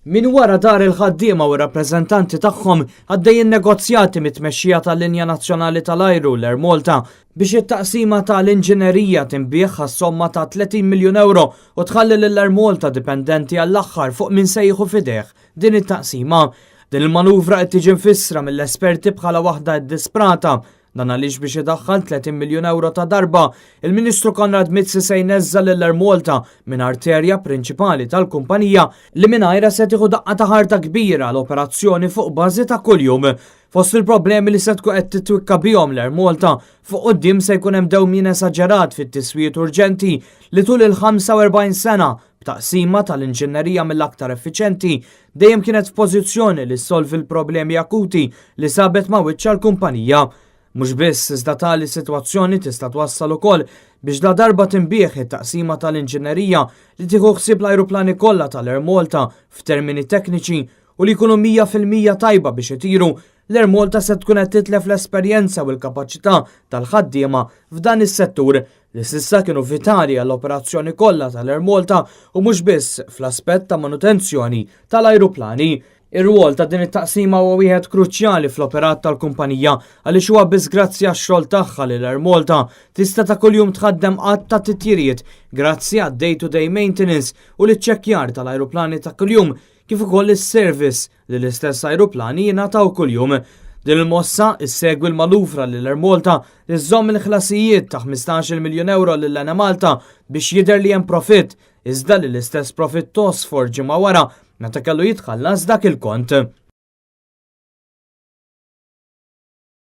Minn wara dar il-ħaddiema u r-rappreżentanti tagħhom għaddejjin negozjati mit-tmexxija tal-linja nazzjonali tal-ajru l-Air Malta biex it-taqsima ta' l-inġinerija tinbiegħ għas-somma ta' 30 miljun ewro u tħalli lill-Air Malta dipendenti għall-aħħar fuq min se jieħu f'idejh din it-taqsima. Din il-manuvra qed tiġi mfissra mill-esperti bħala waħda ddisprata. Dan għaliex biex idaħħal 30 miljun ewro ta' darba, il-Ministru Konrad Mizzi se jneżża' lil Air Malta minn arterja prinċipali tal-kumpanija li mingħajrha se tieħu daqqa ta' ħarta kbira l-operazzjoni fuq bażi ta' kuljum. Fost il-problemi li se tkun qed titwikka bihom l-Air Malta, fuq quddiem se jkun hemm dewmien esaġerat fit-tiswijiet urġenti li tul il-45 sena b'taqsima tal-inġinerija mill-aktar effiċenti dejjem kienet f'pożizzjoni li ssolvi l-problemi akuti li sabet ma' wiċċha l-kumpanija. Mhux biss, iżda tali sitwazzjoni tista' twassal ukoll biex la darba tinbiegħ it-taqsima tal-inġinerija li tieħu ħsieb l-ajruplani kollha tal-Air Malta f'termini tekniċi u li jkunu 100% tajba biex itiru, l-Air Malta se tkun qed titlef l-esperjenza u l-kapaċità tal-ħaddiema f'dan is-settur li s'issa kienu vitali għall-operazzjoni kollha tal-Air Malta u mhux biss fl-aspett ta' manutenzjoni tal-ajruplani. Ir-rwol ta' din it-taqsima huwa wieħed kruċjali fl-operat tal-kumpanija għaliex huwa biss grazzi għax-xogħol tagħha li l-Air Malta tista' ta' kuljum tħaddem għadd ta' titjiriet grazzi għad-day-to-day maintenance u l-iċċekkjar tal-ajruplani ta' kuljum kif ukoll is-service li l-istess ajruplani jingħataw kuljum. Din il-mossa issegwi l-manuvra li l-Air Malta li żżomm il-ħlasijiet ta' 15 miljun ewro lil Enemalta biex jidher li hemm profitt, iżda li l-istess profitt tosfor ġimgħa wara meta kellu jitħallas dak il-kont.